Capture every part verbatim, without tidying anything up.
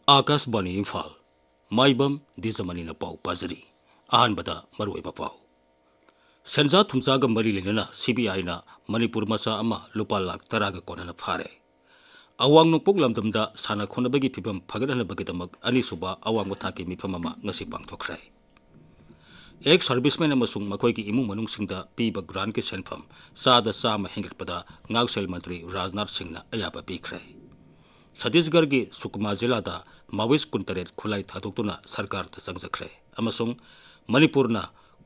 ꯑꯥꯀꯥꯁꯕꯥꯅꯤ ꯏꯝꯐꯥꯜ, ꯃꯥꯏꯕꯝ ꯗꯤꯖꯃꯅꯤꯅ ꯄꯥꯎ ꯄꯥꯖꯔꯤ꯫ ꯑꯍꯥꯟꯕꯗ ꯃꯔꯨꯑꯣꯏꯕ ꯄꯥꯎ꯫ ꯁꯦꯟꯖꯥ ꯊꯨꯝꯖꯥꯒ ꯃꯔꯤ ꯂꯩꯅꯅ ꯁꯤ ꯕꯤ ꯑꯥꯏꯅ ꯃꯅꯤꯄꯨꯔ ꯃꯆꯥ ꯑꯃ ꯂꯨꯄꯥ ꯂꯥꯈ ꯇꯔꯥꯒ ꯀꯣꯟꯅꯅ ꯐꯥꯔꯦ꯫ ꯑꯋꯥꯡ ꯅꯣꯡꯄꯣꯛ ꯂꯝꯗꯝꯗ ꯁꯥꯟꯅ ꯈꯣꯠꯅꯕꯒꯤ ꯐꯤꯕꯝ ꯐꯒꯠꯍꯟꯅꯕꯒꯤꯗꯃꯛ ꯑꯅꯤꯁꯨꯕ ꯑꯋꯥꯡꯕ ꯊꯥꯛꯀꯤ ꯃꯤꯐꯝ ꯑꯃ ꯉꯁꯤ ꯄꯥꯡꯊꯣꯛꯈ꯭ꯔꯦ꯫ ꯑꯦꯛꯁ ꯁꯥꯔꯚꯤꯁꯃꯦꯟ ꯑꯃꯁꯨꯡ ꯃꯈꯣꯏꯒꯤ ꯏꯃꯨꯡ ꯃꯅꯨꯡꯁꯤꯡꯗ ꯄꯤꯕ ꯒ꯭ꯔꯥꯟꯠꯀꯤ ꯁꯦꯟꯐꯝ ꯆꯥꯗ ꯆꯥꯝꯃ ꯍꯦꯟꯒꯠꯄꯗ ꯉꯥꯛꯁꯦꯜ ꯃꯟꯇ꯭ꯔꯤ ꯔꯥꯖꯅꯥꯊ ꯁꯤꯡꯅ ꯑꯌꯥꯕ ꯄꯤꯈ꯭ꯔꯦ꯫ ꯁꯠꯇꯤꯁꯒꯔꯒꯤ ꯁꯨꯀꯃꯥ ꯖꯤꯂꯥꯗ ꯃꯥꯋꯤꯁ ꯀꯨꯟꯇꯔꯦꯠ ꯈꯨꯠꯂꯥꯏ ꯊꯥꯗꯣꯛꯇꯨꯅ ꯁꯔꯀꯥꯔꯗ ꯆꯪꯖꯈ꯭ꯔꯦ ꯑꯃꯁꯨꯡ ꯃꯅꯤꯄꯨꯔꯅ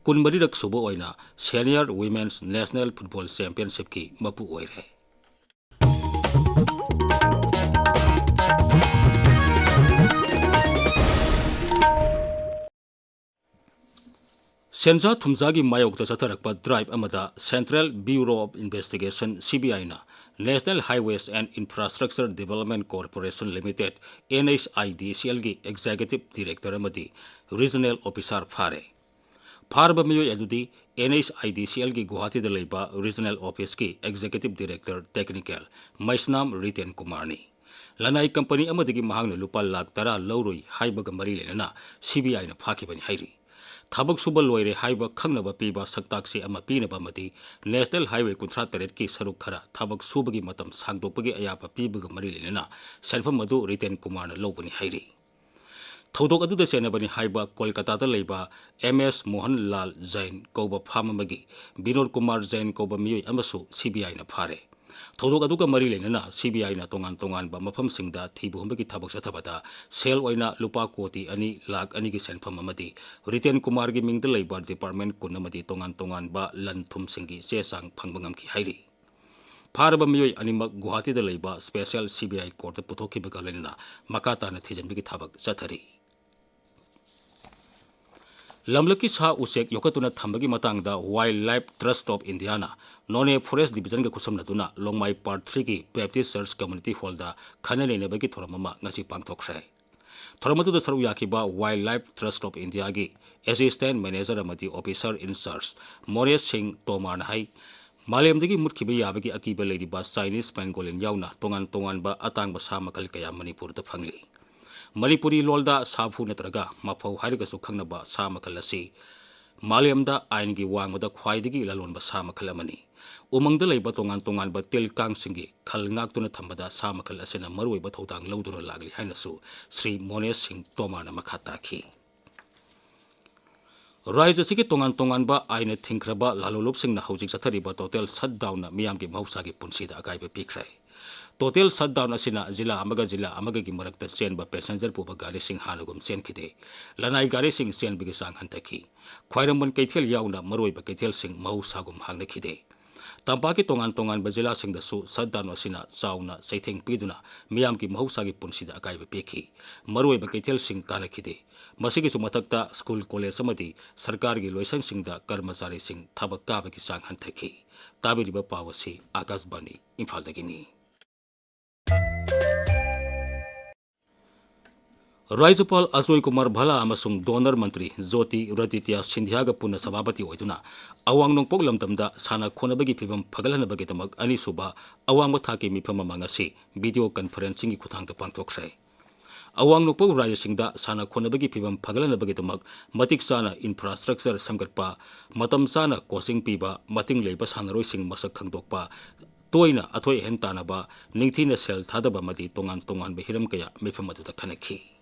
ꯀꯨꯟꯃꯔꯤꯔꯛ ꯁꯨꯕ ꯑꯣꯏꯅ ꯁꯦꯅꯤꯌꯔ ꯋꯤꯃꯦꯟꯁ ꯅꯦꯁꯅꯦꯜ ꯐꯨꯠꯕꯣꯜ ꯆꯦꯝꯄꯤꯌꯟꯁꯤꯞꯀꯤ ꯃꯄꯨ ꯑꯣꯏꯔꯦ꯫ ꯁꯦꯟꯖꯥ ꯊꯨꯝꯖꯥꯒꯤ ꯃꯥꯌꯣꯛꯇ ꯆꯠꯊꯔꯛꯄ ꯗ꯭ꯔꯥꯏꯚ ꯑꯃꯗ Central Bureau of Investigation, C B I ꯅ National Highways and Infrastructure Development Corporation Limited, N H I D C L ꯒꯤ Executive Director ꯑꯃꯗꯤ Regional Officer ꯐꯥꯔꯦ꯫ ꯐꯥꯔꯕ ꯃꯤꯑꯣꯏ ꯑꯗꯨꯗꯤ N H I D C L ꯒꯤ ꯒꯨꯋꯥꯍꯥꯇꯤꯗ ꯂꯩꯕ Regional Office ꯀꯤ Executive Director Technical ꯃꯩꯁꯅꯥꯝ ꯔꯤꯇꯦꯟ ꯀꯨꯃꯥꯔꯅꯤ꯫ ꯂꯅꯥꯏ ꯀꯝꯄꯅꯤ ꯑꯃꯗꯒꯤ ꯃꯍꯥꯛꯅ ꯂꯨꯄꯥ ꯂꯥꯈ ꯇꯔꯥ ꯂꯧꯔꯨꯏ ꯍꯥꯏꯕꯒ ꯃꯔꯤ ꯂꯩꯅꯅ C B I ꯅ ꯐꯥꯈꯤꯕꯅꯤ ꯍꯥꯏꯔꯤ꯫ ꯊꯕꯛ ꯁꯨꯕ ꯂꯣꯏꯔꯦ ꯍꯥꯏꯕ ꯈꯪꯅꯕ ꯄꯤꯕ ꯁꯛꯇꯥꯛꯁꯤ ꯑꯃ ꯄꯤꯅꯕ ꯑꯃꯗꯤ National Highway ꯀꯨꯟꯊ꯭ꯔꯥ ꯇꯔꯦꯠꯀꯤ ꯁꯔꯨꯛ ꯈꯔ ꯊꯕꯛ ꯁꯨꯕꯒꯤ ꯃꯇꯝ ꯁꯥꯡꯗꯣꯛꯄꯒꯤ ꯑꯌꯥꯕ ꯄꯤꯕꯒ ꯃꯔꯤ ꯂꯩꯅꯅ ꯁꯦꯟꯐꯝ ꯑꯗꯨ ꯔꯤꯇꯦꯟ ꯀꯨꯃꯥꯔꯅ ꯂꯧꯕꯅꯤ ꯍꯥꯏꯔꯤ꯫ ꯊꯧꯗꯣꯛ ꯑꯗꯨꯗ ꯆꯦꯟꯅꯕꯅꯤ ꯍꯥꯏꯕ ꯀꯣꯜꯀꯇꯥꯗ ꯂꯩꯕ M S ꯃꯣꯍꯟ ꯂꯥꯜ ꯖꯩꯟ ꯀꯧꯕ ꯐꯥꯝ ꯑꯃꯒꯤ ꯕꯤꯅꯣꯗ ꯀꯨꯃꯥꯔ ꯖꯩꯟ ꯀꯧꯕ ꯃꯤꯑꯣꯏ ꯑꯃꯁꯨ C B I ꯅ ꯐꯥꯔꯦ꯫ ꯊꯧꯗꯣꯛ ꯑꯗꯨꯒ ꯃꯔꯤ ꯂꯩꯅꯅ C B I ꯅ ꯇꯣꯉꯥꯟ ꯇꯣꯉꯥꯟꯕ ꯃꯐꯝꯁꯤꯡꯗ ꯊꯤꯕ ꯍꯨꯝꯕꯒꯤ ꯊꯕꯛ ꯆꯠꯊꯕꯗ ꯁꯦꯜ ꯑꯣꯏꯅ ꯂꯨꯄꯥ ꯀꯣꯇꯤ ꯑꯅꯤ ꯂꯥꯈ ꯑꯅꯤꯒꯤ ꯁꯦꯟꯐꯝ ꯑꯃꯗꯤ ꯔꯤꯇꯦꯟ ꯀꯨꯃꯥꯔꯒꯤ ꯃꯤꯡꯗ ꯂꯩꯕ ꯗꯤꯄꯥꯔꯠꯃꯦꯟ ꯀꯨꯟ ꯑꯃꯗꯤ ꯇꯣꯉꯥꯟ ꯇꯣꯉꯥꯟꯕ ꯂꯟ ꯊꯨꯝꯁꯤꯡꯒꯤ ꯆꯦ ꯆꯥꯡ ꯐꯪꯕ ꯉꯝꯈꯤ ꯍꯥꯏꯔꯤ꯫ ꯐꯥꯔꯕ ꯃꯤꯑꯣꯏ ꯑꯅꯤꯃꯛ ꯒꯨꯋꯥꯍꯥꯇꯤꯗ ꯂꯩꯕ ꯁ꯭ꯄꯦꯁꯦꯜ C B I ꯀꯣꯔꯠꯇ ꯄꯨꯊꯣꯛꯈꯤꯕꯒ ꯂꯣꯏꯅꯅ ꯃꯈꯥ ꯇꯥꯅ ꯊꯤꯖꯤꯟꯕꯒꯤ ꯊꯕꯛ ꯆꯠꯊꯔꯤ꯫ ꯂꯝꯂꯛꯀꯤ ꯁꯥ ꯎꯆꯦꯛ ꯌꯣꯛꯈꯠꯇꯨꯅ ꯊꯝꯕꯒꯤ ꯃꯇꯥꯡꯗ Wildlife Trust of Indiaꯅ Noney forest ꯗꯤꯕꯤꯖꯟꯒ ꯈꯨꯠꯁꯝꯅꯗꯨꯅ ꯂꯣꯡꯃꯥꯏ part ꯊ꯭ꯔꯤꯒꯤ ꯕꯦꯞꯇꯤꯁ ꯆꯔꯆ ꯀꯝꯃ꯭ꯌꯨꯅꯤꯇꯤ ꯍꯣꯜꯗ ꯈꯟꯅ ꯅꯩꯅꯕꯒꯤ ꯊꯧꯔꯝ ꯑꯃ ꯉꯁꯤ ꯄꯥꯡꯊꯣꯛꯈ꯭ꯔꯦ꯫ ꯊꯧꯔꯝ ꯑꯗꯨꯗ ꯁꯔꯨꯛ ꯌꯥꯈꯤꯕ Wildlife Trust of Indiaꯒꯤ Assistant Manager ꯑꯃꯗꯤ Officer in Charge ꯃꯣꯔꯦꯁ ꯁꯤꯡ ꯇꯣꯃꯥꯔꯅ ꯍꯥꯏ, ꯃꯥꯂꯦꯝꯗꯒꯤ ꯃꯨꯠꯈꯤꯕ ꯌꯥꯕꯒꯤ ꯑꯀꯤꯕ ꯂꯩꯔꯤꯕ Chinese pangolin ꯌꯥꯎꯅ ꯇꯣꯉꯥꯟ ꯇꯣꯉꯥꯟꯕ ꯑꯇꯥꯡꯕ ꯁꯥ ꯃꯈꯜ ꯀꯌꯥ ꯃꯅꯤꯄꯨꯔꯗ ꯐꯪꯂꯤ꯫ ꯃꯅꯤꯄꯨꯔꯤ ꯂꯣꯜꯗ ꯁꯥꯐꯨ ꯅꯠꯇ꯭ꯔꯒ ꯃꯐꯧ ꯍꯥꯏꯔꯒꯁꯨ ꯈꯪꯅꯕ ꯁꯥ ꯃꯈꯜ ꯑꯁꯤ ꯃꯥꯂꯦꯝꯗ ꯑꯥꯏꯟꯒꯤ ꯋꯥꯡꯃꯗ ꯈ꯭ꯋꯥꯏꯗꯒꯤ ꯂꯂꯣꯟꯕ ꯁꯥ ꯃꯈꯜ ꯑꯃꯅꯤ꯫ ꯎꯃꯪꯗ ꯂꯩꯕ ꯇꯣꯉꯥꯟ ꯇꯣꯉꯥꯟꯕ ꯇꯤꯜ ꯀꯥꯡꯁꯤꯡꯒꯤ ꯈꯜ ꯉꯥꯛꯇꯨꯅ ꯊꯝꯕꯗ ꯁꯥ ꯃꯈꯜ ꯑꯁꯤꯅ ꯃꯔꯨꯑꯣꯏꯕ ꯊꯧꯗꯥꯡ ꯂꯧꯗꯨꯅ ꯂꯥꯛꯂꯤ ꯍꯥꯏꯅꯁꯨ ꯁ꯭ꯔꯤ ꯃꯣꯅꯦꯁ ꯁꯤꯡ ꯇꯣꯃꯔꯅ ꯃꯈꯥ ꯇꯥꯈꯤ꯫ ꯔꯥꯖ꯭ꯌ ꯑꯁꯤꯒꯤ ꯇꯣꯉꯥꯟ ꯇꯣꯉꯥꯟꯕ ꯑꯥꯏꯟꯅ ꯊꯤꯡꯈ꯭ꯔꯕ ꯂꯥꯂꯣꯡꯂꯨꯞꯁꯤꯡꯅ ꯍꯧꯖꯤꯛ ꯆꯠꯊꯔꯤꯕ total shutdownꯅ ꯃꯤꯌꯥꯝꯒꯤ ꯃꯍꯧꯁꯥꯒꯤ ꯄꯨꯟꯁꯤꯗ ꯑꯀꯥꯏꯕ ꯄꯤꯈ꯭ꯔꯦ꯫ Total shutdown ꯑꯁꯤꯅ ꯖꯤꯂꯥ ꯑꯃꯒ ꯖꯤꯂꯥ ꯑꯃꯒꯒꯤ ꯃꯔꯛꯇ ꯆꯦꯟꯕ passenger ꯄꯨꯕ ꯒꯥꯔꯤꯁꯤꯡ ꯍꯥꯟꯅꯒꯨꯝ ꯆꯦꯟꯈꯤꯗꯦ꯫ ꯂꯅꯥꯏ ꯒꯥꯔꯤꯁꯤꯡ ꯆꯦꯟꯕꯒꯤ ꯆꯥꯡ ꯍꯟꯊꯈꯤ꯫ ꯈ꯭ꯋꯥꯏꯔꯝꯕꯟ ꯀꯩꯊꯦꯜ ꯌꯥꯎꯅ ꯃꯔꯨꯑꯣꯏꯕ ꯀꯩꯊꯦꯜꯁꯤꯡ ꯃꯍꯧꯁꯥꯒꯨꯝ ꯍꯥꯡꯅꯈꯤꯗꯦ꯫ ꯇꯝꯄꯥꯛꯀꯤ ꯇꯣꯉꯥꯟ ꯇꯣꯉꯥꯟꯕ ꯖꯤꯂꯥꯁꯤꯡꯗꯁꯨ shutdown ꯑꯁꯤꯅ ꯆꯥꯎꯅ ꯆꯩꯊꯦꯡ ꯄꯤꯗꯨꯅ ꯃꯤꯌꯥꯝꯒꯤ ꯃꯍꯧꯁꯥꯒꯤ ꯄꯨꯟꯁꯤꯗ ꯑꯀꯥꯏꯕ ꯄꯤꯈꯤ꯫ ꯃꯔꯨꯑꯣꯏꯕ ꯀꯩꯊꯦꯜꯁꯤꯡ ꯀꯥꯟꯅꯈꯤꯗꯦ꯫ ꯃꯁꯤꯒꯤꯁꯨ ꯃꯊꯛꯇ school, college ꯑꯃꯗꯤ ꯁꯔꯀꯥꯔꯒꯤ ꯂꯣꯏꯁꯪꯁꯤꯡꯗ ꯀꯔꯃꯆꯥꯔꯤꯁꯤꯡ ꯊꯕꯛ ꯀꯥꯕꯒꯤ ꯆꯥꯡ ꯍꯟꯊꯈꯤ꯫ ꯇꯥꯕꯤꯔꯤꯕ ꯄꯥꯎ ꯑꯁꯤ ꯑꯥꯀꯥꯁꯕꯥꯅꯤ ꯏꯝꯐꯥꯜꯗꯒꯤꯅꯤ꯫ ꯔꯥꯖ꯭ꯌꯄꯥꯜ ꯑꯖꯣꯏ ꯀꯨꯃꯥꯔ ꯚꯥꯂꯥ ꯑꯃꯁꯨꯡ DoNER ꯃꯟꯇ꯭ꯔꯤ ꯖꯣꯇꯤꯔꯥꯗꯤꯇ꯭ꯌ ꯁꯤꯟꯙ꯭ꯌꯥꯒ ꯄꯨꯟꯅ ꯁꯚꯥꯄꯇꯤ ꯑꯣꯏꯗꯨꯅ ꯑꯋꯥꯡ ꯅꯣꯡꯄꯣꯛ ꯂꯝꯗꯝꯗ ꯁꯥꯟꯅ ꯈꯣꯠꯅꯕꯒꯤ ꯐꯤꯚꯝ ꯐꯒꯠꯍꯟꯅꯕꯒꯤꯗꯃꯛ ꯑꯅꯤꯁꯨꯕ ꯑꯋꯥꯡꯕ ꯊꯥꯛꯀꯤ ꯃꯤꯐꯝ ꯑꯃ ꯉꯁꯤ video conferencingꯒꯤ ꯈꯨꯠꯊꯥꯡꯗ ꯄꯥꯡꯊꯣꯛꯈ꯭ꯔꯦ꯫ ꯑꯋꯥꯡ ꯅꯣꯡꯄꯣꯛ ꯔꯥꯖ꯭ꯌꯁꯤꯡꯗ ꯁꯥꯟꯅ ꯈꯣꯠꯅꯕꯒꯤ ꯐꯤꯚꯝ ꯐꯒꯠꯍꯟꯅꯕꯒꯤꯗꯃꯛ ꯃꯇꯤꯛ ꯆꯥꯅ infrastructure ꯁꯦꯝꯒꯠꯄ, ꯃꯇꯝ ꯆꯥꯅ coaching ꯄꯤꯕ, ꯃꯇꯤꯡ ꯂꯩꯕ ꯁꯥꯟꯅꯔꯣꯏꯁꯤꯡ ꯃꯁꯛ ꯈꯪꯗꯣꯛꯄ, ꯇꯣꯏꯅ ꯑꯊꯣꯏ ꯑꯍꯦꯟ ꯇꯥꯟꯅꯕ, ꯅꯤꯡꯊꯤꯅ ꯁꯦꯜ ꯊꯥꯗꯕ ꯑꯃꯗꯤ ꯇꯣꯉꯥꯟ ꯇꯣꯉꯥꯟꯕ ꯍꯤꯔꯝ ꯀꯌꯥ ꯃꯤꯐꯝ ꯑꯗꯨꯗ ꯈꯟꯅꯈꯤ꯫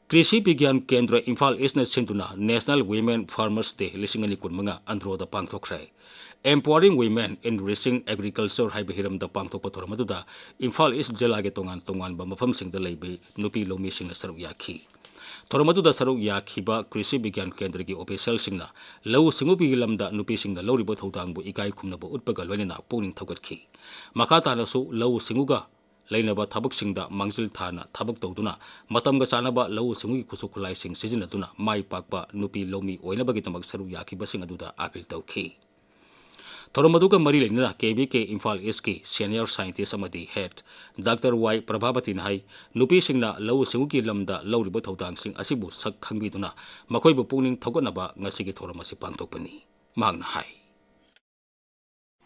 ꯀ꯭ꯔꯤꯁꯤ ꯕꯤꯒ꯭ꯌꯥꯟ ꯀꯦꯟꯗ꯭ꯔ ꯏꯝꯐꯥꯜ ꯏꯁꯅ ꯁꯤꯟꯗꯨꯅ National Women Farmers Day ꯂꯤꯁꯤꯡ ꯑꯅꯤ ꯀꯨꯟꯃꯉꯥ ꯑꯟꯗ꯭ꯔꯣꯗ ꯄꯥꯡꯊꯣꯛꯈ꯭ꯔꯦ꯫ Empowering Women in Reaching Agriculture ꯍꯥꯏꯕ ꯍꯤꯔꯝꯗ ꯄꯥꯡꯊꯣꯛꯄ ꯊꯧꯔꯝ ꯑꯗꯨꯗ ꯏꯝꯐꯥꯜ ꯏꯁ ꯖꯤꯂꯥꯒꯤ ꯇꯣꯉꯥꯟ ꯇꯣꯉꯥꯟꯕ ꯃꯐꯝꯁꯤꯡꯗ ꯂꯩꯕ ꯅꯨꯄꯤ ꯂꯧꯃꯤꯁꯤꯡꯅ ꯁꯔꯨꯛ ꯌꯥꯈꯤ꯫ ꯊꯧꯔꯝ ꯑꯗꯨꯗ ꯁꯔꯨꯛ ꯌꯥꯈꯤꯕ ꯀ꯭ꯔꯤꯁꯤ ꯕꯤꯒ꯭ꯌꯥꯟ ꯀꯦꯟꯗ꯭ꯔꯒꯤ officialꯁꯤꯡꯅ ꯂꯧꯎ ꯁꯤꯡꯎꯕꯒꯤ ꯂꯝꯗ ꯅꯨꯄꯤꯁꯤꯡꯅ ꯂꯧꯔꯤꯕ ꯊꯧꯗꯥꯡꯕꯨ ꯏꯀꯥꯏ ꯈꯨꯝꯅꯕ ꯎꯠꯄꯒ ꯂꯣꯏꯅꯅ ꯄꯨꯛꯅꯤꯡ ꯊꯧꯒꯠꯈꯤ꯫ ꯃꯈꯥ ꯇꯥꯅꯁꯨ ꯂꯧꯎ ꯁꯤꯡꯎꯒ ꯂꯩꯅꯕ ꯊꯕꯛꯁꯤꯡꯗ ꯃꯥꯡꯖꯤꯜ ꯊꯥꯅ ꯊꯕꯛ ꯇꯧꯗꯨꯅ ꯃꯇꯝꯒ ꯆꯥꯟꯅꯕ ꯂꯧꯎ ꯁꯤꯡꯎꯒꯤ ꯈꯨꯠꯁꯨ ꯈꯨꯠꯂꯥꯏꯁꯤꯡ ꯁꯤꯖꯤꯟꯅꯗꯨꯅ ꯃꯥꯏ ꯄꯥꯛꯄ ꯅꯨꯄꯤ ꯂꯧꯃꯤ ꯑꯣꯏꯅꯕꯒꯤꯗꯃꯛ ꯁꯔꯨꯛ ꯌꯥꯈꯤꯕꯁꯤꯡ ꯑꯗꯨꯗ ꯑꯥꯄꯤꯜ ꯇꯧꯈꯤ꯫ ꯊꯧꯔꯝ ꯑꯗꯨꯒ ꯃꯔꯤ ꯂꯩꯅꯅ ꯀꯦ ꯚꯤ ꯀꯦ ꯏꯝꯐꯥꯜ ꯏꯁꯀꯤ senior scientist ꯑꯃꯗꯤ head Doctor ꯋꯥꯏ ꯄ꯭ꯔꯚꯥꯕꯇꯤꯅ ꯍꯥꯏ, ꯅꯨꯄꯤꯁꯤꯡꯅ ꯂꯧꯎ ꯁꯤꯡꯎꯒꯤ ꯂꯝꯗ ꯂꯧꯔꯤꯕ ꯊꯧꯗꯥꯡꯁꯤꯡ ꯑꯁꯤꯕꯨ ꯁꯛ ꯈꯪꯕꯤꯗꯨꯅ ꯃꯈꯣꯏꯕꯨ ꯄꯨꯛꯅꯤꯡ ꯊꯧꯒꯠꯅꯕ ꯉꯁꯤꯒꯤ ꯊꯧꯔꯝ ꯑꯁꯤ ꯄꯥꯡꯊꯣꯛꯄꯅꯤ꯫ ꯃꯍꯥꯛꯅ ꯍꯥꯏ꯫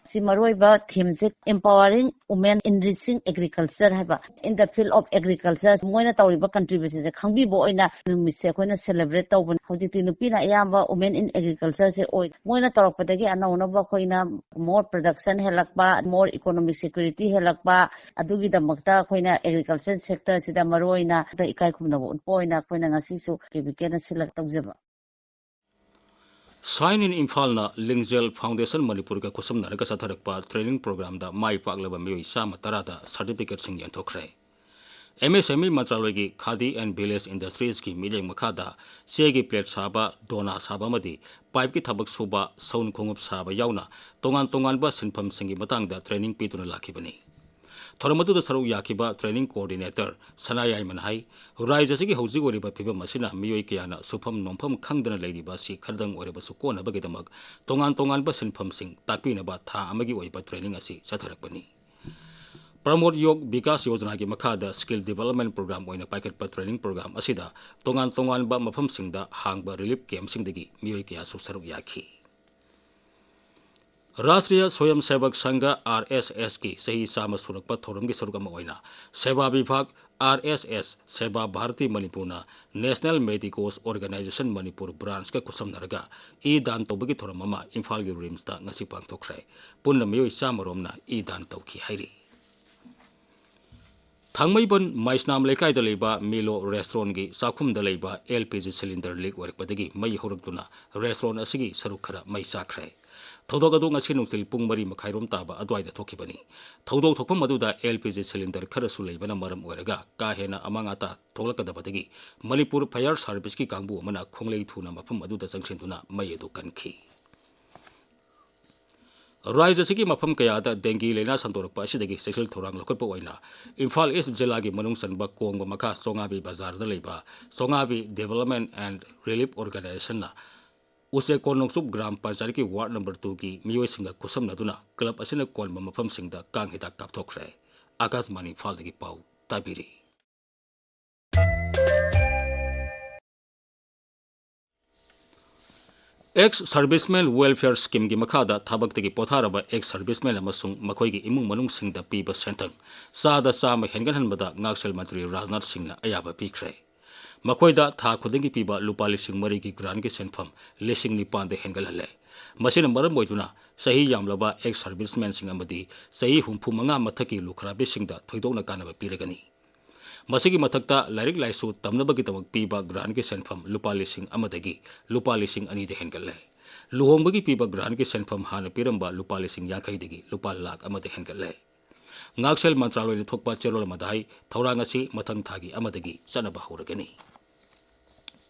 ꯁꯤ ꯃꯔꯨꯑꯣꯏꯕ themeꯁꯦ Empowering Women in Reaching Agriculture ꯍꯥꯏꯕ, In the Field of Agriculture, ꯃꯣꯏꯅ ꯇꯧꯔꯤꯕ contributionꯁꯦ ꯈꯪꯕꯤꯕ ꯑꯣꯏꯅ ꯅꯨꯃꯤꯠꯁꯦ ꯑꯩꯈꯣꯏꯅ celebrate ꯇꯧꯕꯅꯤ꯫ ꯍꯧꯖꯤꯛꯇꯤ ꯅꯨꯄꯤꯅ ꯑꯌꯥꯝꯕ Women in Agricultureꯁꯦ ꯑꯣꯏ꯫ ꯃꯣꯏꯅ ꯇꯧꯔꯛꯄꯗꯒꯤ ꯑꯅꯧ ꯑꯅꯧꯕ ꯑꯩꯈꯣꯏꯅ more production ꯍꯦꯜꯂꯛꯄ, more economic security ꯍꯦꯜꯂꯛꯄ, ꯑꯗꯨꯒꯤꯗꯃꯛꯇ ꯑꯩꯈꯣꯏꯅ agriculture sectorꯁꯤꯗ ꯃꯔꯨꯑꯣꯏꯅ ꯏꯀꯥꯏ ꯈꯨꯝꯅꯕ ꯎꯠꯄ ꯑꯣꯏꯅ ꯑꯩꯈꯣꯏꯅ ꯉꯁꯤꯁꯨ KVKꯅ ꯁꯤꯜꯂꯛ ꯇꯧꯖꯕ꯫ Shine in Imphalꯅ ꯂꯤꯡꯖꯦꯜ Foundation ꯃꯅꯤꯄꯨꯔꯒ ꯈꯨꯠꯁꯝꯅꯔꯒ ꯆꯠꯊꯔꯛꯄ training programꯗ ꯃꯥꯏ ꯄꯥꯛꯂꯕ ꯃꯤꯑꯣꯏ ꯆꯥꯝꯃ ꯇꯔꯥꯗ certificateꯁꯤꯡ ꯌꯦꯟꯊꯣꯛꯈ꯭ꯔꯦ꯫ MSME ꯃꯟꯇ꯭ꯔꯥꯂꯣꯏꯒꯤ Khadi and Village Industriesꯀꯤ ꯃꯤꯠꯌꯦꯡ ꯃꯈꯥꯗ ꯆꯦꯒꯤ plate ꯁꯥꯕ, ꯗꯣꯅꯥ ꯁꯥꯕ ꯑꯃꯗꯤ pipeꯀꯤ ꯊꯕꯛ ꯁꯨꯕ, ꯁꯎꯟ ꯈꯣꯡꯎꯞ ꯁꯥꯕ ꯌꯥꯎꯅ ꯇꯣꯉꯥꯟ ꯇꯣꯉꯥꯟꯕ ꯁꯤꯟꯐꯝꯁꯤꯡꯒꯤ ꯃꯇꯥꯡꯗ training ꯄꯤꯗꯨꯅ ꯂꯥꯛꯈꯤꯕꯅꯤ꯫ ꯊꯧꯔꯝ ꯑꯗꯨꯗ ꯁꯔꯨꯛ ꯌꯥꯈꯤꯕ training coordinator ꯁꯅꯥꯌꯥꯏꯃꯅ ꯍꯥꯏ, ꯔꯥꯖ꯭ꯌ ꯑꯁꯤꯒꯤ ꯍꯧꯖꯤꯛ ꯑꯣꯏꯔꯤꯕ ꯐꯤꯕꯝ ꯑꯁꯤꯅ ꯃꯤꯑꯣꯏ ꯀꯌꯥꯅ ꯁꯨꯐꯝ ꯅꯣꯝꯐꯝ ꯈꯪꯗꯅ ꯂꯩꯔꯤꯕ ꯑꯁꯤ ꯈꯔꯗꯪ ꯑꯣꯏꯔꯕꯁꯨ ꯀꯣꯟꯅꯕꯒꯤꯗꯃꯛ ꯇꯣꯉꯥꯟ ꯇꯣꯉꯥꯟꯕ ꯁꯤꯟꯐꯝꯁꯤꯡ ꯇꯥꯛꯄꯤꯅꯕ ꯊꯥ ꯑꯃꯒꯤ ꯑꯣꯏꯕ training ꯑꯁꯤ ꯆꯠꯊꯔꯛꯄꯅꯤ꯫ ꯄ꯭ꯔꯃꯣꯗ ꯌꯣꯒ ꯕꯤꯀꯥꯁ ꯌꯣꯖꯅꯥꯒꯤ ꯃꯈꯥꯗ skill development program ꯑꯣꯏꯅ ꯄꯥꯏꯈꯠꯄ training program ꯑꯁꯤꯗ ꯇꯣꯉꯥꯟ ꯇꯣꯉꯥꯟꯕ ꯃꯐꯝꯁꯤꯡꯗ ꯍꯥꯡꯕ relief campꯁꯤꯡꯗꯒꯤ ꯃꯤꯑꯣꯏ ꯀꯌꯥꯁꯨ ꯁꯔꯨꯛ ꯌꯥꯈꯤ꯫ ꯔꯥꯁꯇ꯭ꯔꯤꯌ ꯁ꯭ꯋꯌꯝ ꯁꯦꯕꯛ ꯁꯪꯘ, RSSꯀꯤ ꯆꯍꯤ ꯆꯥꯝꯃ ꯁꯨꯔꯛꯄ ꯊꯧꯔꯝꯒꯤ ꯁꯔꯨꯛ ꯑꯃ ꯑꯣꯏꯅ ꯁꯦꯕꯥ ꯚꯤꯚꯥꯒ, RSS, ꯁꯦꯕꯥ ꯚꯥꯔꯇꯤ ꯃꯅꯤꯄꯨꯔꯅ National Medicos Organisation Manipur branchꯀ ꯈꯨꯠꯁꯝꯅꯔꯒ E ꯗꯥꯟ ꯇꯧꯕꯒꯤ ꯊꯧꯔꯝ ꯑꯃ ꯏꯝꯐꯥꯜꯒꯤ RIMSꯇ ꯉꯁꯤ ꯄꯥꯡꯊꯣꯛꯈ꯭ꯔꯦ꯫ ꯄꯨꯟꯅ ꯃꯤꯑꯣꯏ ꯆꯥꯝꯃ ꯔꯣꯝꯅ ꯏ ꯗꯥꯟ ꯇꯧꯈꯤ ꯍꯥꯏꯔꯤ꯫ ꯊꯥꯡꯃꯩꯕꯟ ꯃꯩꯁꯅꯥꯝ ꯂꯩꯀꯥꯏꯗ ꯂꯩꯕ ꯃꯤꯂꯣ restaurantꯀꯤ ꯆꯥꯛꯈꯨꯝꯗ ꯂꯩꯕ LPG cylinder leak ꯑꯣꯏꯔꯛꯄꯗꯒꯤ ꯃꯩ ꯍꯧꯔꯛꯇꯨꯅ restaurant ꯑꯁꯤꯒꯤ ꯁꯔꯨꯛ ꯈꯔ ꯃꯩ ꯆꯥꯛꯈ꯭ꯔꯦ꯫ ꯊꯧꯗꯣꯛ ꯑꯗꯨ ꯉꯁꯤ ꯅꯨꯡꯊꯤꯜ ꯄꯨꯡ ꯃꯔꯤ ꯃꯈꯥꯏꯔꯣꯝ ꯇꯥꯕ ꯑꯗꯨꯋꯥꯏꯗ ꯊꯣꯛꯈꯤꯕꯅꯤ꯫ ꯊꯧꯗꯣꯛ ꯊꯣꯛꯐꯝ ꯑꯗꯨꯗ LPG cylinder ꯈꯔꯁꯨ ꯂꯩꯕꯅ ꯃꯔꯝ ꯑꯣꯏꯔꯒ ꯀꯥ ꯍꯦꯟꯅ ꯑꯃꯥꯡ ꯑꯇꯥ ꯊꯣꯛꯂꯛꯀꯗꯕꯗꯒꯤ ꯃꯅꯤꯄꯨꯔ Fire Serviceꯀꯤ ꯀꯥꯡꯕꯨ ꯑꯃꯅ ꯈꯣꯡꯂꯩ ꯊꯨꯅ ꯃꯐꯝ ꯑꯗꯨꯗ ꯆꯪꯁꯤꯟꯗꯨꯅ ꯃꯩ ꯑꯗꯨ ꯀꯟꯈꯤ꯫ ꯔꯥꯖ꯭ꯌ ꯑꯁꯤꯒꯤ ꯃꯐꯝ ꯀꯌꯥꯗ dengue ꯂꯥꯏꯅꯥ ꯁꯟꯗꯣꯔꯛꯄ ꯑꯁꯤꯗꯒꯤ ꯆꯦꯛꯁꯤꯜ ꯊꯧꯔꯥꯡ ꯂꯧꯈꯠꯄ ꯑꯣꯏꯅ ꯏꯝꯐꯥꯜ ꯏꯁ ꯖꯤꯂꯥꯒꯤ ꯃꯅꯨꯡ ꯆꯟꯕ ꯀꯣꯡꯕ ꯃꯈꯥ ꯆꯣꯉꯥꯕꯤ ꯕꯖꯥꯔꯗ ꯂꯩꯕ ꯆꯣꯉꯥꯕꯤ Development and Relief Organisationꯅ ꯎꯆꯦꯛꯀꯣꯟ ꯅꯣꯡꯆꯨꯞ ꯒ꯭ꯔꯥꯝ ꯄꯟꯆꯥꯌꯠꯀꯤ ward number twoꯒꯤ ꯃꯤꯑꯣꯏꯁꯤꯡꯒ ꯈꯨꯠꯁꯝꯅꯗꯨꯅ club ꯑꯁꯤꯅ ꯀꯣꯟꯕ ꯃꯐꯝꯁꯤꯡꯗ ꯀꯥꯡ ꯍꯤꯗꯥꯛ ꯀꯥꯞꯊꯣꯛꯈ꯭ꯔꯦ꯫ ꯑꯥꯀꯥꯁꯕꯥꯅꯤ ꯏꯝꯐꯥꯜꯗꯒꯤ ꯄꯥꯎ ꯇꯥꯕꯤꯔꯤ꯫ Ex Servicemen Welfare Schemeꯒꯤ ꯃꯈꯥꯗ ꯊꯕꯛꯇꯒꯤ ꯄꯣꯊꯥꯔꯕ ex servicemen ꯑꯃꯁꯨꯡ ꯃꯈꯣꯏꯒꯤ ꯏꯃꯨꯡ ꯃꯅꯨꯡꯁꯤꯡꯗ ꯄꯤꯕ ꯁꯦꯟꯊꯪ ꯆꯥꯗ ꯆꯥꯝꯃ ꯍꯦꯟꯒꯠꯍꯟꯕꯗ ꯉꯥꯛꯁꯦꯜ ꯃꯟꯇ꯭ꯔꯤ ꯔꯥꯖꯅꯥꯊ ꯁꯤꯡꯅ ꯑꯌꯥꯕ ꯄꯤꯈ꯭ꯔꯦ꯫ ꯃꯈꯣꯏꯗ ꯊꯥ ꯈꯨꯗꯤꯡꯒꯤ ꯄꯤꯕ ꯂꯨꯄꯥ ꯂꯤꯁꯤꯡ ꯃꯔꯤꯒꯤ grantꯀꯤ ꯁꯦꯟꯐꯝ ꯂꯤꯁꯤꯡ ꯅꯤꯄꯥꯟꯗ ꯍꯦꯟꯒꯠꯍꯜꯂꯦ꯫ ꯃꯁꯤꯅ ꯃꯔꯝ ꯑꯣꯏꯗꯨꯅ ꯆꯍꯤ ꯌꯥꯝꯂꯕ ex servicemenꯁꯤꯡ ꯑꯃꯗꯤ ꯆꯍꯤ ꯍꯨꯝꯐꯨ ꯃꯉꯥ ꯃꯊꯛꯀꯤ ꯂꯨꯈ꯭ꯔꯥꯕꯤꯁꯤꯡꯗ ꯊꯣꯏꯗꯣꯛꯅ ꯀꯥꯟꯅꯕ ꯄꯤꯔꯒꯅꯤ꯫ ꯃꯁꯤꯒꯤ ꯃꯊꯛꯇ ꯂꯥꯏꯔꯤꯛ ꯂꯥꯏꯁꯨ ꯇꯝꯅꯕꯒꯤꯗꯃꯛ ꯄꯤꯕ grantꯀꯤ ꯁꯦꯟꯐꯝ ꯂꯨꯄꯥ ꯂꯤꯁꯤꯡ ꯑꯃꯗꯒꯤ ꯂꯨꯄꯥ ꯂꯤꯁꯤꯡ ꯑꯅꯤꯗ ꯍꯦꯟꯒꯠꯂꯦ꯫ ꯂꯨꯍꯣꯡꯕꯒꯤ ꯄꯤꯕ grantꯀꯤ ꯁꯦꯟꯐꯝ ꯍꯥꯟꯅ ꯄꯤꯔꯝꯕ ꯂꯨꯄꯥ ꯂꯤꯁꯤꯡ ꯌꯥꯡꯈꯩꯗꯒꯤ ꯂꯨꯄꯥ ꯂꯥꯈ ꯑꯃꯗ ꯍꯦꯟꯒꯠꯂꯦ꯫ ꯉꯥꯛꯁꯦꯜ ꯃꯟꯇ꯭ꯔꯥꯂꯣꯏꯅ ꯊꯣꯛꯄ ꯆꯦꯔꯣꯜ ꯑꯃꯗ ꯍꯥꯏ, ꯊꯧꯔꯥꯡ ꯑꯁꯤ ꯃꯊꯪ ꯊꯥꯒꯤ ꯑꯃꯗꯒꯤ ꯆꯠꯅꯕ ꯍꯧꯔꯒꯅꯤ꯫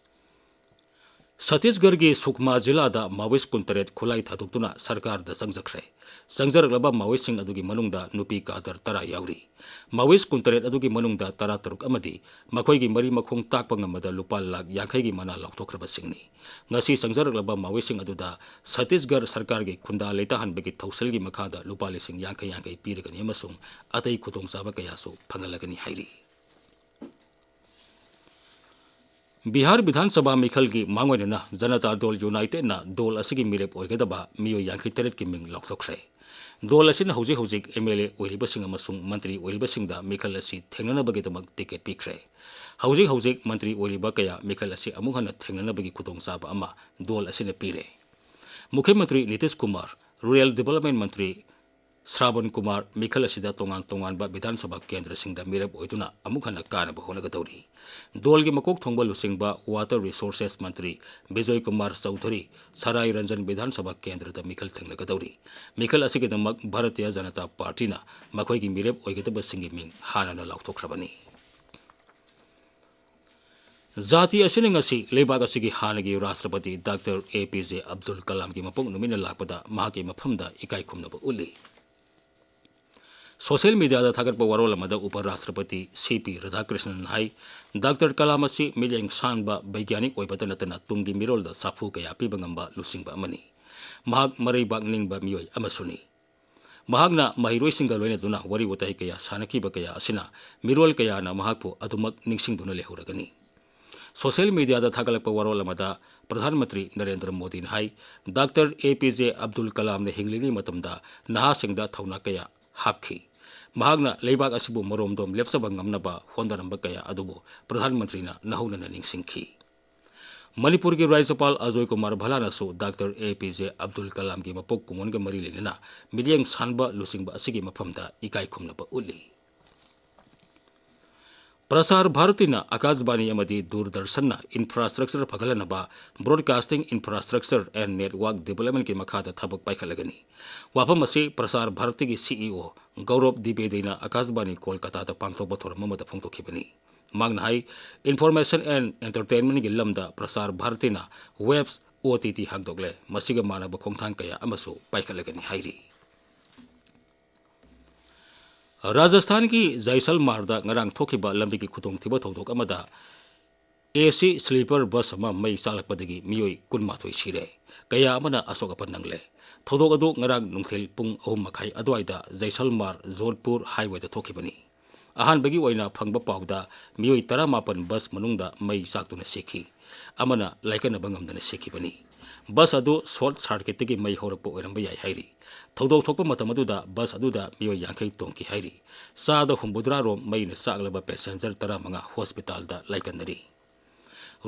ꯁꯠꯇꯤꯁꯒꯔꯒꯤ ꯁꯨꯛꯃꯥ ꯖꯤꯂꯥꯗ ꯃꯥꯋꯤꯁ ꯀꯨꯟꯇꯔꯦꯠ ꯈꯨꯠꯂꯥꯏ ꯊꯥꯗꯣꯛꯇꯨꯅ ꯁꯔꯀꯥꯔꯗ ꯆꯪꯖꯈ꯭ꯔꯦ꯫ ꯆꯪꯖꯔꯛꯂꯕ ꯃꯥꯋꯤꯁꯁꯤꯡ ꯑꯗꯨꯒꯤ ꯃꯅꯨꯡꯗ ꯅꯨꯄꯤ ꯀꯥꯗꯔ ꯇꯔꯥ ꯌꯥꯎꯔꯤ꯫ ꯃꯥꯋꯤꯁ ꯀꯨꯟꯇꯔꯦꯠ ꯑꯗꯨꯒꯤ ꯃꯅꯨꯡꯗ ꯇꯔꯥꯇꯔꯨꯛ ꯑꯃꯗꯤ ꯃꯈꯣꯏꯒꯤ ꯃꯔꯤ ꯃꯈꯣꯡ ꯇꯥꯛꯄ ꯉꯝꯕꯗ ꯂꯨꯄꯥ ꯂꯥꯈ ꯌꯥꯡꯈꯩꯒꯤ ꯃꯅꯥ ꯂꯥꯎꯊꯣꯛꯈ꯭ꯔꯕꯁꯤꯡꯅꯤ꯫ ꯉꯁꯤ ꯆꯪꯖꯔꯛꯂꯕ ꯃꯥꯋꯤꯁꯁꯤꯡ ꯑꯗꯨꯗ ꯁꯠꯇꯤꯁꯒꯔ ꯁꯔꯀꯥꯔꯒꯤ ꯈꯨꯟꯗꯥ ꯂꯩꯇꯥꯍꯟꯕꯒꯤ ꯊꯧꯁꯤꯜꯒꯤ ꯃꯈꯥꯗ ꯂꯨꯄꯥ ꯂꯤꯁꯤꯡ ꯌꯥꯡꯈꯩ ꯌꯥꯡꯈꯩ ꯄꯤꯔꯒꯅꯤ ꯑꯃꯁꯨꯡ ꯑꯇꯩ ꯈꯨꯗꯣꯡꯆꯥꯕ ꯀꯌꯥꯁꯨ ꯐꯪꯍꯜꯂꯒꯅꯤ ꯍꯥꯏꯔꯤ꯫ ꯕꯤꯍꯥꯔ ꯕꯤꯙꯥꯟ ꯁꯚꯥ ꯃꯤꯈꯜꯒꯤ ꯃꯥꯡꯑꯣꯏꯅꯅ ꯖꯅꯇꯥ ꯗꯜ ꯌꯨꯅꯥꯏꯇꯦꯗꯅ ꯗꯜ ꯑꯁꯤꯒꯤ ꯃꯤꯔꯦꯞ ꯑꯣꯏꯒꯗꯕ ꯃꯤꯑꯣꯏ ꯌꯥꯡꯈꯩ ꯇꯔꯦꯠꯀꯤ ꯃꯤꯡ ꯂꯥꯎꯊꯣꯛꯈ꯭ꯔꯦ꯫ ꯗꯜ ꯑꯁꯤꯅ ꯍꯧꯖꯤꯛ ꯍꯧꯖꯤꯛ MLA ꯑꯣꯏꯔꯤꯕꯁꯤꯡ ꯑꯃꯁꯨꯡ ꯃꯟꯇ꯭ꯔꯤ ꯑꯣꯏꯔꯤꯕꯁꯤꯡꯗ ꯃꯤꯈꯜ ꯑꯁꯤ ꯊꯦꯡꯅꯅꯕꯒꯤꯗꯃꯛ ꯇꯤꯀꯦꯠ ꯄꯤꯈ꯭ꯔꯦ꯫ ꯍꯧꯖꯤꯛ ꯍꯧꯖꯤꯛ ꯃꯟꯇ꯭ꯔꯤ ꯑꯣꯏꯔꯤꯕ ꯀꯌꯥ ꯃꯤꯈꯜ ꯑꯁꯤ ꯑꯃꯨꯛ ꯍꯟꯅ ꯊꯦꯡꯅꯅꯕꯒꯤ ꯈꯨꯗꯣꯡꯆꯥꯕ ꯑꯃ ꯗꯜ ꯑꯁꯤꯅ ꯄꯤꯔꯦ꯫ ꯃꯨꯈ꯭ꯌ ꯃꯟꯇ꯭ꯔꯤ ꯅꯤꯇꯤꯁ ꯀꯨꯃꯥꯔ, ꯔꯨꯔꯦꯜ ꯗꯤꯕꯦꯂꯞꯃꯦꯟ ꯃꯟꯇ꯭ꯔꯤ ꯁ꯭ꯔꯥꯕꯟ ꯀꯨꯃꯥꯔ ꯃꯤꯈꯜ ꯑꯁꯤꯗ ꯇꯣꯉꯥꯟ ꯇꯣꯉꯥꯟꯕ ꯕꯤꯙꯥꯟ ꯁꯚꯥ ꯀꯦꯟꯗ꯭ꯔꯁꯤꯡꯗ ꯃꯤꯔꯦꯞ ꯑꯣꯏꯗꯨꯅ ꯑꯃꯨꯛ ꯍꯟꯅ ꯀꯥꯅꯕ ꯍꯣꯠꯅꯒꯗꯧꯔꯤ꯫ ꯗꯜꯒꯤ ꯃꯀꯣꯛ ꯊꯣꯡꯕ ꯂꯨꯆꯤꯡꯕ ꯋꯥꯇꯔ ꯔꯤꯁꯣꯔꯁꯦꯁ ꯃꯟꯇ꯭ꯔꯤ ꯕꯤꯖꯣꯏ ꯀꯨꯃꯥꯔ ꯆꯧꯙꯨꯔꯤ ꯁꯔꯥꯏ ꯔꯟꯖꯟ ꯕꯤꯙꯥꯟ ꯁꯚꯥ ꯀꯦꯟꯗ꯭ꯔꯗ ꯃꯤꯈꯜ ꯊꯦꯡꯅꯒꯗꯧꯔꯤ꯫ ꯃꯤꯈꯜ ꯑꯁꯤꯒꯤꯗꯃꯛ ꯚꯥꯔꯇꯤꯌ ꯖꯅꯇꯥ ꯄꯥꯔꯇꯤꯅ ꯃꯈꯣꯏꯒꯤ ꯃꯤꯔꯦꯞ ꯑꯣꯏꯒꯗꯕꯁꯤꯡꯒꯤ ꯃꯤꯡ ꯍꯥꯟꯅꯅ ꯂꯥꯎꯊꯣꯛꯈ꯭ꯔꯕꯅꯤ꯫ ꯖꯥꯇꯤ ꯑꯁꯤꯅ ꯉꯁꯤ ꯂꯩꯕꯥꯛ ꯑꯁꯤꯒꯤ ꯍꯥꯟꯅꯒꯤ ꯔꯥꯁꯇ꯭ꯔꯄꯇꯤ ꯗꯥꯛꯇꯔ ꯑꯦ ꯄꯤ ꯖꯦ ꯑꯕꯗꯨꯜ ꯀꯂꯥꯝꯒꯤ ꯃꯄꯣꯛ ꯅꯨꯃꯤꯠꯅ ꯂꯥꯛꯄꯗ ꯃꯍꯥꯛꯀꯤ ꯃꯐꯝꯗ ꯏꯀꯥꯏ ꯈꯨꯝꯅꯕ ꯎꯠꯂꯤ꯫ ꯁꯣꯁꯤꯌꯦꯜ ꯃꯤꯗꯤꯌꯥꯗ ꯊꯥꯒꯠꯄ ꯋꯥꯔꯣꯜ ꯑꯃꯗ ꯎꯄ ꯔꯥꯁꯇ꯭ꯔꯄꯇꯤ ꯁꯤ ꯄꯤ ꯔꯥꯙꯥꯀ꯭ꯔꯤꯁꯅꯟ ꯍꯥꯏ, ꯗꯥꯛꯇꯔ ꯀꯂꯥꯝ ꯑꯁꯤ ꯃꯤꯠꯌꯦꯡ ꯁꯥꯟꯕ ꯕꯩꯒ꯭ꯌꯥꯅꯤꯛ ꯑꯣꯏꯕꯇ ꯅꯠꯇꯅ ꯇꯨꯡꯒꯤ ꯃꯤꯔꯣꯜꯗ ꯁꯥꯐꯨ ꯀꯌꯥ ꯄꯤꯕ ꯉꯝꯕ ꯂꯨꯆꯤꯡꯕ ꯑꯃꯅꯤ꯫ ꯃꯍꯥꯛ ꯃꯔꯩꯕꯥꯛ ꯅꯤꯡꯕ ꯃꯤꯑꯣꯏ ꯑꯃꯁꯨꯅꯤ꯫ ꯃꯍꯥꯛꯅ ꯃꯍꯩꯔꯣꯏꯁꯤꯡꯒ ꯂꯣꯏꯅꯗꯨꯅ ꯋꯥꯔꯤ ꯋꯥꯇꯥꯏ ꯀꯌꯥ ꯁꯥꯟꯅꯈꯤꯕ ꯀꯌꯥ ꯑꯁꯤꯅ ꯃꯤꯔꯣꯜ ꯀꯌꯥꯅ ꯃꯍꯥꯛꯄꯨ ꯑꯗꯨꯃꯛ ꯅꯤꯡꯁꯤꯡꯗꯨꯅ ꯂꯩꯍꯧꯔꯒꯅꯤ꯫ ꯁꯣꯁꯤꯌꯦꯜ ꯃꯤꯗꯤꯌꯥꯗ ꯊꯥꯒꯠꯂꯛꯄ ꯋꯥꯔꯣꯜ ꯑꯃꯗ ꯄ꯭ꯔꯙꯥꯟ ꯃꯟꯇ꯭ꯔꯤ ꯅꯔꯦꯟꯗ꯭ꯔ ꯃꯣꯗꯤꯅ ꯍꯥꯏ, ꯗꯥꯛꯇꯔ ꯑꯦ ꯄꯤ ꯖꯦ ꯑꯕꯗꯨꯜ ꯀꯂꯥꯝꯅ ꯍꯤꯡꯂꯤꯉꯩ ꯃꯇꯝꯗ ꯅꯍꯥꯁꯤꯡꯗ ꯊꯧꯅꯥ ꯀꯌꯥ ꯍꯥꯞꯈꯤ꯫ ꯃꯍꯥꯛꯅ ꯂꯩꯕꯥꯛ ꯑꯁꯤꯕꯨ ꯃꯔꯣꯝꯗꯣꯝ ꯂꯦꯞꯆꯕ ꯉꯝꯅꯕ ꯍꯣꯠꯅꯔꯝꯕ ꯀꯌꯥ ꯑꯗꯨꯕꯨ ꯄ꯭ꯔꯙꯥꯟ ꯃꯟꯇ꯭ꯔꯤꯅ ꯅꯧꯍꯧꯅꯅ ꯅꯤꯡꯁꯤꯡꯈꯤ꯫ ꯃꯅꯤꯄꯨꯔꯒꯤ ꯔꯥꯖ꯭ꯌꯄꯥꯜ ꯑꯖꯣꯏ ꯀꯨꯃꯥꯔ ꯚꯜꯂꯥꯅꯁꯨ ꯗꯥꯛꯇꯔ ꯑꯦ ꯄꯤ ꯖꯦ ꯑꯕꯗꯨꯜ ꯀꯂꯥꯝꯒꯤ ꯃꯄꯣꯛ ꯀꯨꯝꯑꯣꯟꯒ ꯃꯔꯤ ꯂꯩꯅꯅ ꯃꯤꯠꯌꯦꯡ ꯁꯥꯟꯕ ꯂꯨꯆꯤꯡꯕ ꯑꯁꯤꯒꯤ ꯃꯐꯝꯗ ꯏꯀꯥꯏ ꯈꯨꯝꯅꯕ ꯎꯠꯂꯤ꯫ ꯄ꯭ꯔꯁꯥꯔ ꯚꯥꯔꯇꯤꯅ ꯑꯀꯥꯁꯕꯥꯅꯤ ꯑꯃꯗꯤ ꯗꯨꯔꯗꯔꯁꯟꯅ infrastructure ꯐꯒꯠꯍꯟꯅꯕ Broadcasting Infrastructure and Network Developmentꯀꯤ ꯃꯈꯥꯗ ꯊꯕꯛ ꯄꯥꯏꯈꯠꯂꯒꯅꯤ꯫ ꯋꯥꯐꯝ ꯑꯁꯤ ꯄ꯭ꯔꯁꯥꯔ ꯚꯥꯔꯇꯤꯒꯤ ꯁꯤ ꯏ ꯑꯣ ꯒꯧꯔꯕ ꯗꯤꯕꯦꯗꯤꯅ ꯑꯀꯥꯁꯕꯥꯅꯤ ꯀꯣꯜꯀꯇꯥꯗ ꯄꯥꯡꯊꯣꯛꯄ ꯊꯧꯔꯝ ꯑꯃꯗ ꯐꯣꯡꯗꯣꯛꯈꯤꯕꯅꯤ꯫ ꯃꯍꯥꯛꯅ ꯍꯥꯏ, Information and Entertainmentꯀꯤ ꯂꯝꯗ ꯄ꯭ꯔꯁꯥꯔ ꯚꯥꯔꯇꯤꯅ ꯋꯦꯕꯁ ꯑꯣ ꯇꯤ ꯇꯤ ꯍꯥꯡꯗꯣꯛꯂꯦ꯫ ꯃꯁꯤꯒ ꯃꯥꯟꯅꯕ ꯈꯣꯡꯊꯥꯡ ꯀꯌꯥ ꯑꯃꯁꯨ ꯄꯥꯏꯈꯠꯂꯒꯅꯤ ꯍꯥꯏꯔꯤ꯫ ꯔꯥꯖꯁꯊꯥꯟꯒꯤ ꯖꯥꯏꯁꯜꯃꯥꯔꯗ ꯉꯔꯥꯡ ꯊꯣꯛꯈꯤꯕ ꯂꯝꯕꯤꯒꯤ ꯈꯨꯗꯣꯡꯊꯤꯕ ꯊꯧꯗꯣꯛ ꯑꯃꯗ ꯑꯦ ꯁꯤ sleeper bus ꯑꯃ ꯃꯩ ꯆꯥꯛꯂꯛꯄꯗꯒꯤ ꯃꯤꯑꯣꯏ ꯀꯨꯟꯃꯥꯊꯣꯏ ꯁꯤꯔꯦ꯫ ꯀꯌꯥ ꯑꯃꯅ ꯑꯁꯣꯛ ꯑꯄꯟ ꯅꯪꯂꯦ꯫ ꯊꯧꯗꯣꯛ ꯑꯗꯨ ꯉꯔꯥꯡ ꯅꯨꯡꯊꯤꯜ ꯄꯨꯡ ꯑꯍꯨꯝ ꯃꯈꯥꯏ ꯑꯗꯨꯋꯥꯏꯗ ꯖꯥꯏꯁꯜꯃꯥꯔ ꯖꯣꯙꯄꯨꯔ highwayꯗ ꯊꯣꯛꯈꯤꯕꯅꯤ꯫ ꯑꯍꯥꯟꯕꯒꯤ ꯑꯣꯏꯅ ꯐꯪꯕ ꯄꯥꯎꯗ ꯃꯤꯑꯣꯏ ꯇꯔꯥꯃꯥꯄꯟ bus ꯃꯅꯨꯡꯗ ꯃꯩ ꯆꯥꯛꯇꯨꯅ ꯁꯤꯈꯤ꯫ ꯑꯃꯅ ꯂꯥꯏꯀꯠꯅꯕ ꯉꯝꯗꯅ ꯁꯤꯈꯤꯕꯅꯤ꯫ Bus ꯑꯗꯨ short circuitꯇꯒꯤ ꯃꯩ ꯍꯧꯔꯛꯄ ꯑꯣꯏꯔꯝꯕ ꯌꯥꯏ ꯍꯥꯏꯔꯤ꯫ ꯊꯧꯗꯣꯛ ꯊꯣꯛꯄ ꯃꯇꯝ ꯑꯗꯨꯗ bus ꯑꯗꯨꯗ ꯃꯤꯑꯣꯏ ꯌꯥꯡꯈꯩ ꯇꯣꯡꯈꯤ ꯍꯥꯏꯔꯤ꯫ ꯆꯥꯗ ꯍꯨꯝꯐꯨꯇꯔꯥ ꯔꯣꯝ ꯃꯩꯅ ꯆꯥꯛꯂꯕ passenger ꯇꯔꯥꯃꯉꯥ hospitalꯗ ꯂꯥꯏꯀꯠꯅꯔꯤ꯫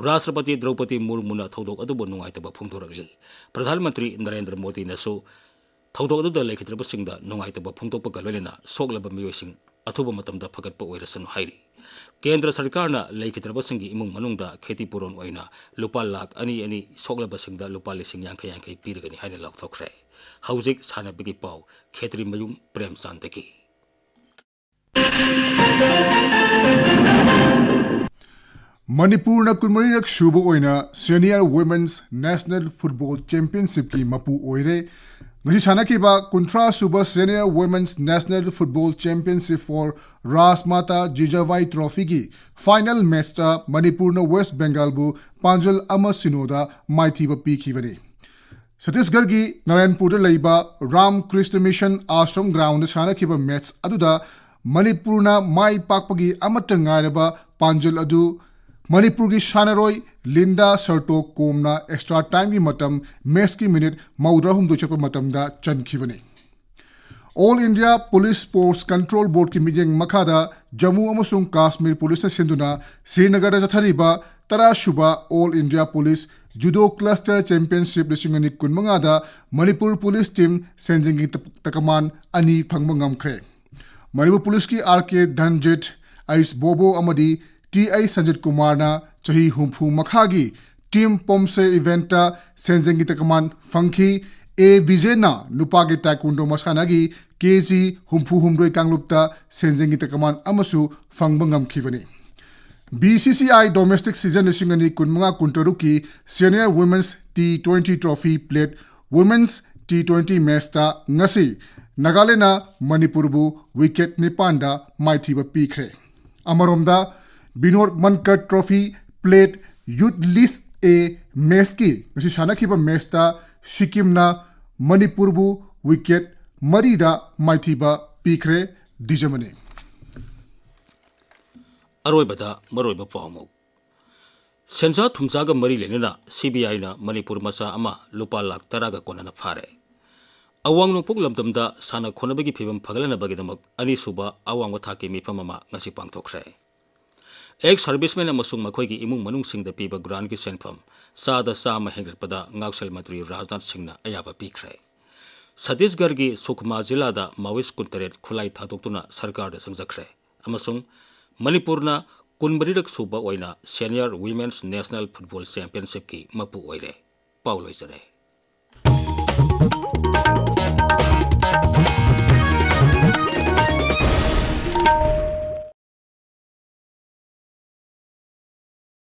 ꯔꯥꯁꯇ꯭ꯔꯄꯇꯤ ꯗ꯭ꯔꯧꯄꯗꯤ ꯃꯨꯔꯃꯨꯅ ꯊꯧꯗꯣꯛ ꯑꯗꯨꯕꯨ ꯅꯨꯡꯉꯥꯏꯇꯕ ꯐꯣꯡꯗꯣꯔꯛꯂꯤ꯫ ꯄ꯭ꯔꯙꯥꯟ ꯃꯟꯇ꯭ꯔꯤ ꯅꯔꯦꯟꯗ꯭ꯔ ꯃꯣꯗꯤꯅꯁꯨ ꯊꯧꯗꯣꯛ ꯑꯗꯨꯗ ꯂꯩꯈꯤꯗ꯭ꯔꯕꯁꯤꯡꯗ ꯅꯨꯡꯉꯥꯏꯇꯕ ꯐꯣꯡꯗꯣꯛꯄꯒ ꯂꯣꯏꯅꯅ ꯁꯣꯛꯂꯕ ꯃꯤꯑꯣꯏꯁꯤꯡ ꯑꯊꯨꯕ ꯃꯇꯝꯗ ꯐꯒꯠꯄ ꯑꯣꯏꯔꯁꯅꯨ ꯍꯥꯏꯔꯤ꯫ ꯀꯦꯟꯗ꯭ꯔ ꯁꯔꯀꯥꯔꯅ ꯂꯩꯈꯤꯗ꯭ꯔꯕꯁꯤꯡꯒꯤ ꯏꯃꯨꯡ ꯃꯅꯨꯡꯗ ꯈꯦꯇꯤ ꯄꯨꯔꯣꯟ ꯑꯣꯏꯅ ꯂꯨꯄꯥ ꯂꯥꯈ ꯑꯅꯤ ꯑꯅꯤ, ꯁꯣꯛꯂꯕꯁꯤꯡꯗ ꯂꯨꯄꯥ ꯂꯤꯁꯤꯡ ꯌꯥꯡꯈꯩ ꯌꯥꯡꯈꯩ ꯄꯤꯔꯒꯅꯤ ꯍꯥꯏꯅ ꯂꯥꯎꯊꯣꯛꯈ꯭ꯔꯦ꯫ ꯍꯧꯖꯤꯛ ꯁꯥꯟꯅꯕꯒꯤ ꯄꯥꯎ, ꯈꯦꯇ꯭ꯔꯤꯃꯌꯨꯝ ꯄ꯭ꯔꯦꯝꯆꯥꯟꯗꯒꯤ꯫ ꯃꯅꯤꯄꯨꯔꯅ ꯀꯨꯟꯃꯔꯤꯔꯛ ꯁꯨꯕ ꯑꯣꯏꯅ Senior Women's National Football Championshipꯀꯤ ꯃꯄꯨ ꯑꯣꯏꯔꯦ꯫ ꯉꯁꯤ ꯁꯥꯟꯅꯈꯤꯕ ꯀꯨꯟꯊ꯭ꯔꯥ ꯁꯨꯕ Senior Women's National Football Championship for Rajmata Jijabai Trophyꯒꯤ final matchꯇ ꯃꯅꯤꯄꯨꯔꯅ West Bengalꯕꯨ ꯄꯥꯟꯖꯜ ꯑꯃ ꯁꯤꯅꯣꯗ ꯃꯥꯏꯊꯤꯕ ꯄꯤꯈꯤꯕꯅꯤ꯫ ꯆꯇꯤꯁꯒꯔꯒꯤ ꯅꯥꯔꯥꯌꯟꯄꯨꯔꯗ ꯂꯩꯕ ꯔꯥꯝ ꯀ꯭ꯔꯤꯁꯅ ꯃꯤꯁꯟ ꯑꯥꯁ꯭ꯔꯝ groundꯗ ꯁꯥꯟꯅꯈꯤꯕ match ꯑꯗꯨꯗ ꯃꯅꯤꯄꯨꯔꯅ ꯃꯥꯏ ꯄꯥꯛꯄꯒꯤ ꯑꯃꯠꯇ ꯉꯥꯏꯔꯕ ꯄꯥꯟꯖꯜ ꯑꯗꯨ ꯃꯅꯤꯄꯨꯔꯒꯤ ꯁꯥꯟꯅꯔꯣꯏ ꯂꯤꯟꯗꯥ ꯁꯔꯇꯣꯛ ꯀꯣꯝꯅ ꯑꯦꯛꯁꯇ꯭ꯔꯥ ꯇꯥꯏꯝꯒꯤ ꯃꯇꯝ ꯃꯦꯆꯀꯤ ꯃꯤꯅꯤꯠ ꯃꯧꯗ꯭ꯔꯥꯍꯨꯝꯗꯣꯏ ꯆꯠꯄ ꯃꯇꯝꯗ ꯆꯟꯈꯤꯕꯅꯤ꯫ All India Police Sports Control Boardꯀꯤ ꯃꯤꯠꯌꯦꯡ ꯃꯈꯥꯗ ꯖꯝꯃꯨ ꯑꯃꯁꯨꯡ ꯀꯥꯁꯃꯤꯔ ꯄꯨꯂꯤꯁꯅ ꯁꯤꯟꯗꯨꯅ ꯁ꯭ꯔꯤꯅꯒꯔꯗ ꯆꯠꯊꯔꯤꯕ ꯇꯔꯥꯁꯨꯕ All India Police Judo Cluster Championship ꯂꯤꯁꯤꯡ ꯑꯅꯤ ꯀꯨꯟꯃꯉꯥꯗ ꯃꯅꯤꯄꯨꯔ ꯄꯨꯂꯤꯁ ꯇꯤꯝ ꯁꯦꯟꯖꯦꯡꯒꯤ ꯇ-, ꯇꯀꯃꯥꯟ ꯑꯅꯤ ꯐꯪꯕ ꯉꯝꯈ꯭ꯔꯦ꯫ ꯃꯅꯤꯄꯨꯔ ꯄꯨꯂꯤꯁꯀꯤ ꯑꯥꯔ ꯀꯦ ꯙꯟꯖꯤꯠ, ꯑꯩꯁ ꯕꯣꯕꯣ ꯑꯃꯗꯤ ꯇꯤ ꯑꯩꯁ ꯁꯟꯖꯤꯠ ꯀꯨꯃꯥꯔꯅ ꯆꯍꯤ ꯍꯨꯝꯐꯨ ꯃꯈꯥꯒꯤ ꯇꯤꯝ ꯄꯣꯝꯁꯦ ꯏꯚꯦꯟꯠꯇ ꯁꯦꯟꯖꯦꯡꯒꯤ ꯇꯀꯃꯥꯟ ꯐꯪꯈꯤ꯫ ꯑꯦ ꯕꯤꯖꯦꯟꯅ ꯅꯨꯄꯥꯒꯤ ꯇꯥꯏꯀꯨꯟꯗꯣ ꯃꯁꯥꯟꯅꯒꯤ ꯀꯦ ꯖꯤ ꯍꯨꯝꯐꯨ ꯍꯨꯝꯗꯣꯏ ꯀꯥꯡꯂꯨꯞꯇ ꯁꯦꯟꯖꯦꯡꯒꯤ ꯇꯀꯃꯥꯟ ꯑꯃꯁꯨ ꯐꯪꯕ ꯉꯝꯈꯤꯕꯅꯤ꯫ B C C I Domestic Season ꯂꯤꯁꯤꯡ ꯑꯅꯤ ꯀꯨꯟꯃꯉꯥ ꯀꯨꯟꯇꯔꯨꯛꯀꯤ Senior Women's T twenty Trophy Plate Women's T twenty Matchꯇ ꯉꯁꯤ ꯅꯥꯒꯥꯂꯦꯟꯅ ꯃꯅꯤꯄꯨꯔꯕꯨ ꯋꯤꯀꯦꯠ ꯅꯤꯄꯥꯟꯗ ꯃꯥꯏꯊꯤꯕ ꯄꯤꯈ꯭ꯔꯦ꯫ ꯑꯃꯔꯣꯝꯗ, Vinod ꯃꯟꯀꯔ Trophy Plate Youth List A Matchꯀꯤ ꯉꯁꯤ ꯁꯥꯟꯅꯈꯤꯕ ꯃꯦꯆꯇ ꯁꯤꯛꯀꯤꯝꯅ ꯃꯅꯤꯄꯨꯔꯕꯨ ꯋꯤꯀꯦꯠ ꯃꯔꯤꯗ ꯃꯥꯏꯊꯤꯕ ꯄꯤꯈ꯭ꯔꯦ꯫ ꯗꯤꯖꯃꯅꯤ꯫ ꯑꯔꯣꯏꯕꯗ ꯃꯔꯨꯑꯣꯏꯕ ꯄꯥꯎ ꯑꯃꯨꯛ꯫ ꯁꯦꯟꯖꯥ ꯊꯨꯝꯖꯥꯒ ꯃꯔꯤ ꯂꯩꯅꯅ ꯁꯤ ꯕꯤ ꯑꯥꯏꯅ ꯃꯅꯤꯄꯨꯔ ꯃꯆꯥ ꯑꯃ ꯂꯨꯄꯥ ꯂꯥꯈ ꯇꯔꯥꯒ ꯀꯣꯟꯅꯅ ꯐꯥꯔꯦ꯫ ꯑꯋꯥꯡ ꯅꯣꯡꯄꯣꯛ ꯂꯝꯗꯝꯗ ꯁꯥꯟꯅ ꯈꯣꯠꯅꯕꯒꯤ ꯐꯤꯕꯝ ꯐꯒꯠꯍꯟꯅꯕꯒꯤꯗꯃꯛ ꯑꯅꯤꯁꯨꯕ ꯑꯋꯥꯡꯕ ꯊꯥꯛꯀꯤ ꯃꯤꯐꯝ ꯑꯃ ꯉꯁꯤ ꯄꯥꯡꯊꯣꯛꯈ꯭ꯔꯦ꯫ ꯑꯦꯛꯁ ꯁꯥꯔꯚꯤꯁꯃꯦꯟ ꯑꯃꯁꯨꯡ ꯃꯈꯣꯏꯒꯤ ꯏꯃꯨꯡ ꯃꯅꯨꯡꯁꯤꯡꯗ ꯄꯤꯕ ꯒ꯭ꯔꯥꯟꯒꯤ ꯁꯦꯟꯐꯝ ꯆꯥꯗ ꯆꯥꯝꯃ ꯍꯦꯟꯒꯠꯄꯗ ꯉꯥꯛꯁꯦꯜ ꯃꯟꯇ꯭ꯔꯤ ꯔꯥꯖꯅꯥꯊ ꯁꯤꯡꯅ ꯑꯌꯥꯕ ꯄꯤꯈ꯭ꯔꯦ꯫ ꯁꯠꯇꯤꯁꯒꯔꯒꯤ ꯁꯨꯀꯃꯥ ꯖꯤꯂꯥꯗ ꯃꯥꯋꯤꯁ ꯀꯨꯟꯇꯔꯦꯠ ꯈꯨꯠꯂꯥꯏ ꯊꯥꯗꯣꯛꯇꯨꯅ ꯁꯔꯀꯥꯔꯗ ꯆꯪꯖꯈ꯭ꯔꯦ ꯑꯃꯁꯨꯡ ꯃꯅꯤꯄꯨꯔꯅ ꯀꯨꯟꯃꯔꯤꯔꯛ ꯁꯨꯕ ꯑꯣꯏꯅ Senior Women's National Football Championshipꯀꯤ ꯃꯄꯨ ꯑꯣꯏꯔꯦ꯫ ꯄꯥꯎ ꯂꯣꯏꯖꯔꯦ꯫